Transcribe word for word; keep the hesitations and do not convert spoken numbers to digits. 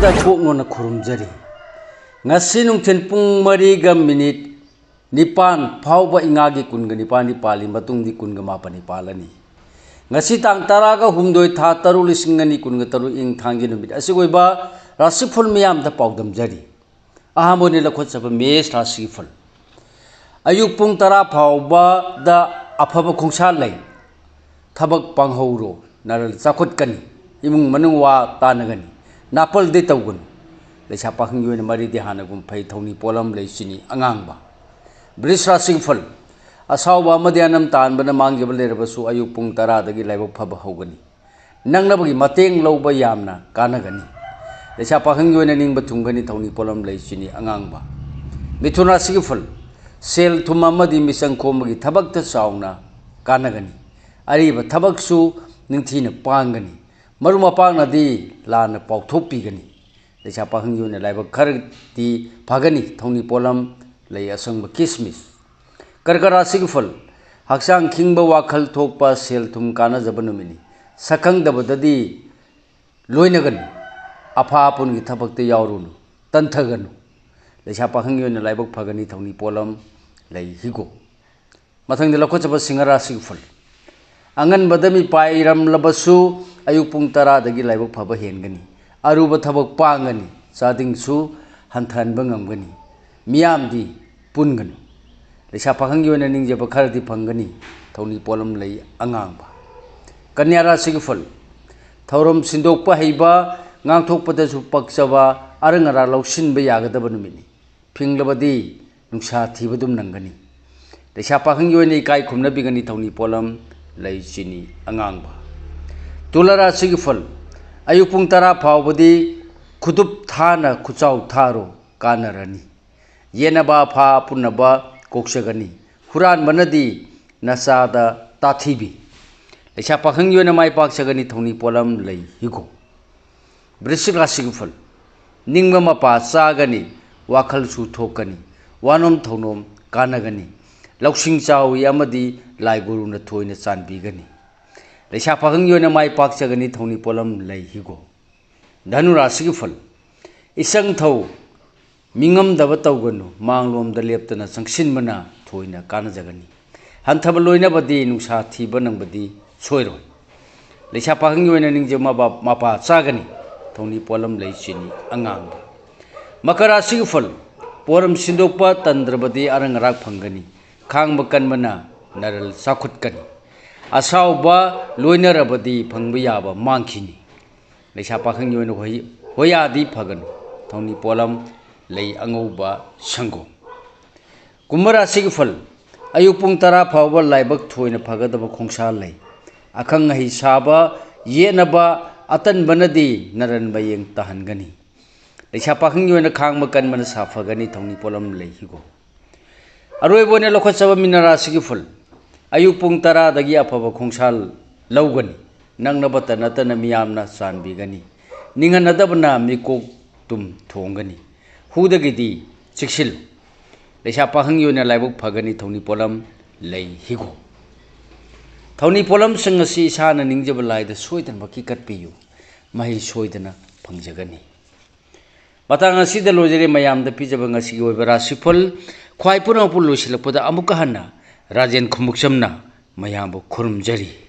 ꯆꯥꯏꯊꯣꯛꯅꯣꯅ ꯈꯨꯔꯨꯝꯖꯔꯤ꯫ ꯉꯁꯤ ꯅꯨꯡꯊꯤꯜ ꯄꯨꯡ ꯃꯔꯤꯒ ꯃꯤꯅꯤꯠ ꯅꯤꯄꯥꯟ ꯐꯥꯎꯕ ꯏꯉꯥꯒꯤ ꯀꯨꯟꯒ ꯅꯤꯄꯥꯟꯗꯤ ꯄꯥꯜꯂꯤ, ꯃꯇꯨꯡꯗꯤ ꯀꯨꯟꯒ ꯃꯥꯄꯟꯅꯤ ꯄꯥꯜꯂꯅꯤ꯫ ꯉꯁꯤ ꯇꯥꯡ ꯇꯔꯥꯒ ꯍꯨꯝꯗꯣꯏ, ꯊꯥ ꯇꯔꯨꯛ, ꯂꯤꯁꯤꯡ ꯑꯅꯤ ꯀꯨꯟꯒ ꯇꯔꯨꯛ, ꯏꯪ ꯊꯥꯡꯒꯤ ꯅꯨꯃꯤꯠ ꯑꯁꯤꯒꯤ ꯑꯣꯏꯕ ꯔꯥꯁꯤꯐꯜ ꯃꯤꯌꯥꯝꯗ ꯄꯥꯎꯗꯝꯖꯔꯤ꯫ ꯑꯍꯥꯟꯕ ꯑꯣꯏꯅ ꯂꯧꯈꯠꯆꯕ ꯃꯦꯁ ꯔꯥꯁꯤꯒꯤ ꯐꯜ꯫ ꯑꯌꯨꯛ ꯄꯨꯡ ꯇꯔꯥ ꯐꯥꯎꯕꯗ ꯑꯐꯕ ꯈꯣꯡꯁꯥ ꯂꯩ꯫ ꯊꯕꯛ ꯄꯥꯡꯍꯧꯔꯣ, ꯅꯔꯜ ꯆꯥꯎꯈꯠꯀꯅꯤ, ꯏꯃꯨꯡ ꯃꯅꯨꯡ ꯋꯥ ꯇꯥꯟꯅꯒꯅꯤ, ꯅꯥꯄꯜꯗꯤ ꯇꯧꯒꯅꯨ꯫ ꯂꯩꯁꯥ ꯄꯥꯈꯪꯒꯤ ꯑꯣꯏꯅ ꯃꯔꯤꯗꯤ ꯍꯥꯟꯅꯒꯨꯝ ꯐꯩ, ꯊꯧꯅꯤ ꯄꯣꯠꯂꯝ ꯂꯩ, ꯆꯤꯅꯤ ꯑꯉꯥꯡꯕ꯫ ꯕ꯭ꯔꯤꯁ ꯔꯥꯁꯤꯒꯤ ꯐꯜ꯫ ꯑꯁꯥꯎꯕ ꯑꯃꯗꯤ ꯑꯅꯝ ꯇꯥꯟꯕꯅ ꯃꯥꯡꯖꯕ ꯂꯩꯔꯕꯁꯨ ꯑꯌꯨꯛ ꯄꯨꯡ ꯇꯔꯥꯗꯒꯤ ꯂꯥꯏꯕꯛ ꯐꯕ ꯍꯧꯒꯅꯤ꯫ ꯅꯛꯅꯕꯒꯤ ꯃꯇꯦꯡ ꯂꯧꯕ ꯌꯥꯝꯅ ꯀꯥꯟꯅꯒꯅꯤ꯫ ꯂꯩꯁꯥ ꯄꯥꯈꯪꯒꯤ ꯑꯣꯏꯅ ꯅꯤꯡꯕ ꯊꯨꯡꯒꯅꯤ, ꯊꯧꯅꯤ ꯄꯣꯠꯂꯝ ꯂꯩ, ꯆꯤꯅꯤ ꯑꯉꯥꯡꯕ꯫ ꯃꯤꯊꯨꯟ ꯔꯥꯁꯤꯒꯤ ꯐꯜ꯫ ꯁꯦꯜ ꯊꯨꯝ ꯑꯃꯗꯤ ꯃꯤꯆꯪ ꯈꯣꯝꯕꯒꯤ ꯊꯕꯛꯇ ꯆꯥꯎꯅ ꯀꯥꯟꯅꯒꯅꯤ꯫ ꯑꯔꯤꯕ ꯊꯕꯛꯁꯨ ꯅꯤꯡꯊꯤꯅ ꯄꯥꯡꯒꯅꯤ꯫ ꯃꯔꯨꯞ ꯃꯄꯥꯡꯅꯗꯤ ꯂꯥꯟꯅ ꯄꯥꯎꯊꯣꯛꯄꯤꯒꯅꯤ꯫ ꯂꯩꯁꯥ ꯄꯥꯈꯪꯒꯤ ꯑꯣꯏꯅ ꯂꯥꯏꯕꯛ ꯈꯔꯗꯤ ꯐꯒꯅꯤ, ꯊꯧꯅꯤ ꯄꯣꯠꯂꯝ ꯂꯩ, ꯑꯁꯪꯕ ꯀꯤꯁꯃꯤꯁ꯫ ꯀꯔꯀ ꯔꯥꯁꯤꯒꯤ ꯐꯜ꯫ ꯍꯛꯆꯥꯡ ꯈꯤꯡꯕ, ꯋꯥꯈꯜ ꯊꯣꯛꯄ, ꯁꯦꯜ ꯊꯨꯝ ꯀꯥꯟꯅꯖꯕ ꯅꯨꯃꯤꯠꯅꯤ꯫ ꯁꯛꯈꯪꯗꯕꯗꯗꯤ ꯂꯣꯏꯅꯒꯅꯨ꯫ ꯑꯐꯥ ꯑꯄꯨꯟꯒꯤ ꯊꯕꯛꯇ ꯌꯥꯎꯔꯨꯅꯨ, ꯇꯟꯊꯒꯅꯨ꯫ ꯂꯩꯁꯥ ꯄꯥꯈꯪꯒꯤ ꯑꯣꯏꯅ ꯂꯥꯏꯕꯛ ꯐꯒꯅꯤ, ꯊꯧꯅꯤ ꯄꯣꯠꯂꯝ ꯂꯩ, ꯍꯤꯒꯣꯛ꯫ ꯃꯊꯪꯗ ꯂꯧꯈꯠꯆꯕ ꯁꯤꯡꯍ ꯔꯥꯁꯤꯒꯤ ꯐꯜ꯫ ꯑꯉꯟꯕꯗ ꯃꯤꯄꯥꯏꯔꯝꯂꯕꯁꯨ ꯑꯌꯨꯛ ꯄꯨꯡ ꯇꯔꯥꯗꯒꯤ ꯂꯥꯏꯕꯛ ꯐꯕ ꯍꯦꯟꯒꯅꯤ꯫ ꯑꯔꯨꯕ ꯊꯕꯛ ꯄꯥꯡꯒꯅꯤ, ꯆꯥꯗꯤꯡꯁꯨ ꯍꯟꯊꯍꯟꯕ ꯉꯝꯒꯅꯤ꯫ ꯃꯤꯌꯥꯝꯗꯤ ꯄꯨꯟꯒꯅꯨ꯫ ꯂꯩꯁꯥ ꯄꯥꯈꯪꯒꯤ ꯑꯣꯏꯅ ꯅꯤꯡꯖꯕ ꯈꯔꯗꯤ ꯐꯪꯒꯅꯤ꯫ ꯊꯧꯅꯤ ꯄꯣꯠꯂꯝ ꯂꯩ, ꯑꯉꯥꯡꯕ꯫ ꯀꯟꯌꯥ ꯔꯥꯁꯤꯒꯤ ꯐꯜ꯫ ꯊꯧꯔꯝ ꯁꯤꯟꯗꯣꯛꯄ ꯍꯩꯕ, ꯉꯥꯡꯊꯣꯛꯄꯗꯁꯨ ꯄꯛꯆꯕ, ꯑꯔꯪ ꯑꯔꯥꯛ ꯂꯧꯁꯤꯟꯕ ꯌꯥꯒꯗꯕ ꯅꯨꯃꯤꯠꯅꯤ꯫ ꯐꯤꯡꯂꯕꯗꯤ ꯅꯨꯡꯁꯥ ꯊꯤꯕꯗꯨꯝ ꯅꯪꯒꯅꯤ꯫ ꯂꯩꯁꯥ ꯄꯥꯈꯪꯒꯤ ꯑꯣꯏꯅ ꯏꯀꯥꯏ ꯈꯨꯝꯅꯕꯤꯒꯅꯤ, ꯊꯧꯅꯤ ꯄꯣꯠꯂꯝ ꯂꯩ, ꯆꯤꯅꯤ ꯑꯉꯥꯡꯕ꯫ ꯇꯨꯂꯥ ꯔꯥꯁꯤꯒꯤ ꯐꯜ꯫ ꯑꯌꯨꯛ ꯄꯨꯡ ꯇꯔꯥ ꯐꯥꯎꯕꯗꯤ ꯈꯨꯗꯨꯞ ꯊꯥꯅ ꯈꯨꯆꯥꯎ ꯊꯥꯔꯣ, ꯀꯥꯟꯅꯔꯅꯤ꯫ ꯌꯦꯠꯅꯕ ꯑꯐꯥ ꯑꯄꯨꯟꯅꯕ ꯀꯣꯛꯆꯒꯅꯤ꯫ ꯍꯨꯔꯥꯟꯕꯅꯗꯤ ꯅꯆꯥꯗ ꯇꯥꯊꯤꯕꯤ꯫ ꯂꯩꯁꯥ ꯄꯥꯈꯪꯒꯤ ꯑꯣꯏꯅ ꯃꯥꯏ ꯄꯥꯛꯆꯒꯅꯤ, ꯊꯧꯅꯤ ꯄꯣꯠꯂꯝ ꯂꯩ, ꯍꯤꯒꯣꯛ꯫ ꯕ꯭ꯔꯤꯁꯤꯛ ꯔꯥꯁꯤꯒꯤ ꯐꯜ꯫ ꯅꯤꯡꯕ ꯃꯄꯥ ꯆꯥꯒꯅꯤ, ꯋꯥꯈꯜꯁꯨ ꯊꯣꯛꯀꯅꯤ, ꯋꯥꯅꯣꯝ ꯊꯧꯅꯣꯝ ꯀꯥꯟꯅꯒꯅꯤ꯫ ꯂꯧꯁꯤꯡ ꯆꯥꯎꯏ ꯑꯃꯗꯤ ꯂꯥꯏ ꯒꯨꯔꯨꯅ ꯊꯣꯏꯅ ꯆꯥꯟꯕꯤꯒꯅꯤ꯫ ꯂꯩꯁꯥ ꯄꯥꯈꯪꯒꯤ ꯑꯣꯏꯅ ꯃꯥꯏ ꯄꯥꯛꯆꯒꯅꯤ, ꯊꯧꯅꯤ ꯄꯣꯠꯂꯝ ꯂꯩ, ꯍꯤꯒꯣꯛ꯫ ꯙꯅꯨ ꯔꯥꯁꯤꯒꯤ ꯐꯜ꯫ ꯏꯆꯪ ꯊꯧ, ꯃꯤꯉꯝꯗꯕ ꯇꯧꯒꯅꯨ, ꯃꯥꯡꯂꯣꯝꯗ ꯂꯦꯞꯇꯅ ꯆꯪꯁꯤꯟꯕꯅ ꯊꯣꯏꯅ ꯀꯥꯟꯅꯖꯒꯅꯤ꯫ ꯍꯟꯊꯕ ꯂꯣꯏꯅꯕꯗꯤ ꯅꯨꯡꯁꯥ ꯊꯤꯕ ꯅꯪꯕꯗꯤ ꯁꯣꯏꯔꯣꯏ꯫ ꯂꯩꯁꯥ ꯄꯥꯈꯪꯒꯤ ꯑꯣꯏꯅ ꯅꯤꯡꯖ ꯃꯄꯥ ꯆꯥꯒꯅꯤ꯫ ꯊꯧꯅꯤ ꯄꯣꯠꯂꯝ ꯂꯩ ꯆꯤꯅꯤ ꯑꯉꯥꯡꯕ꯫ ꯃꯀꯔ ꯔꯥꯁꯤꯒꯤ ꯐꯜ, ꯄꯣꯔꯝ ꯁꯤꯟꯗꯣꯛꯄ ꯇꯟꯗ꯭ꯔꯕꯗꯤ ꯑꯔꯪ ꯑꯔꯥꯛ ꯐꯪꯒꯅꯤ꯫ ꯈꯥꯡꯕ ꯀꯟꯕꯅ ꯅꯔꯜ ꯆꯥꯎꯈꯠꯀꯅꯤ꯫ ꯑꯁꯥꯎꯕ ꯂꯣꯏꯅꯔꯕꯗꯤ ꯐꯪꯕ ꯌꯥꯕ ꯃꯥꯡꯈꯤꯅꯤ꯫ ꯂꯩꯁꯥ ꯄꯥꯈꯪꯒꯤ ꯑꯣꯏꯅ ꯍꯣꯏ-, ꯍꯣꯌꯥꯗꯤ ꯐꯒꯅꯨ꯫ ꯊꯧꯅꯤ ꯄꯣꯠꯂꯝ ꯂꯩ ꯑꯉꯧꯕ ꯁꯪꯒꯣꯝ꯫ ꯀꯨꯝꯚ ꯔꯥꯁꯤꯒꯤ ꯐꯜ, ꯑꯌꯨꯛ ꯄꯨꯡ ꯇꯔꯥ ꯐꯥꯎꯕ ꯂꯥꯏꯕꯛ ꯊꯣꯏꯅ ꯐꯒꯗꯕ ꯈꯣꯡꯁꯥ ꯂꯩ꯫ ꯑꯈꯪ ꯑꯍꯩ ꯁꯥꯕ, ꯌꯦꯠꯅꯕ, ꯑꯇꯟꯕꯅꯗꯤ ꯅꯔꯟ ꯃꯌꯦꯡ ꯇꯥꯍꯟꯒꯅꯤ꯫ ꯂꯩꯁꯥ ꯄꯥꯈꯪꯒꯤ ꯑꯣꯏꯅ ꯈꯥꯡꯕ ꯀꯟꯕꯅ ꯁꯥꯐꯒꯅꯤ꯫ ꯊꯧꯅꯤ ꯄꯣꯠꯂꯝ ꯂꯩ ꯍꯤꯒꯣꯛ꯫ ꯑꯔꯣꯏꯕ ꯑꯣꯏꯅ ꯂꯧꯈꯠꯆꯕ ꯃꯤꯅ ꯔꯥꯁꯤꯒꯤ ꯐꯜ, ꯑꯌꯨꯛ ꯄꯨꯡ ꯇꯔꯥꯗꯒꯤ ꯑꯐꯕ ꯈꯣꯡꯁꯥꯜ ꯂꯧꯒꯅꯤ꯫ ꯅꯪꯅꯕꯇ ꯅꯠꯇꯅ ꯃꯤꯌꯥꯝꯅ ꯆꯥꯟꯕꯤꯒꯅꯤ꯫ ꯅꯤꯡꯍꯟꯅꯗꯕꯅ ꯃꯤꯀꯣꯛ ꯇꯨꯝ ꯊꯣꯡꯒꯅꯤ꯫ ꯍꯨꯗꯒꯤꯗꯤ ꯆꯦꯛꯁꯤꯜꯂꯨ꯫ ꯂꯩꯁꯥ ꯄꯥꯈꯪꯒꯤ ꯑꯣꯏꯅ ꯂꯥꯏꯕꯛ ꯐꯒꯅꯤ꯫ ꯊꯧꯅꯤ ꯄꯣꯠꯂꯝ ꯂꯩ ꯍꯤꯒꯣꯛ꯫ ꯊꯧꯅꯤ ꯄꯣꯠꯂꯝꯁꯤꯡ ꯑꯁꯤ ꯏꯁꯥꯅ ꯅꯤꯡꯖꯕ ꯂꯥꯏꯗ ꯁꯣꯏꯗꯅꯃꯛꯀꯤ ꯀꯠꯄꯤꯌꯨ꯫ ꯃꯍꯩ ꯁꯣꯏꯗꯅ ꯐꯪꯖꯒꯅꯤ꯫ ꯃꯇꯥꯡ ꯑꯁꯤꯗ ꯂꯣꯏꯖꯔꯦ ꯃꯌꯥꯝꯗ ꯄꯤꯖꯕ ꯉꯁꯤꯒꯤ ꯑꯣꯏꯕ ꯔꯥꯁꯤꯐꯜ꯫ ꯈ꯭ꯋꯥꯏ ꯄꯨꯝꯅꯃꯛꯄꯨ ꯂꯣꯏꯁꯤꯜꯂꯛꯄꯗ ꯑꯃꯨꯛꯀ ꯍꯟꯅ ꯔꯥꯖꯦꯟ ꯈꯨꯃꯨꯛꯆꯝꯅ ꯃꯌꯥꯝꯕꯨ ꯈꯨꯔꯨꯝꯖꯔꯤ꯫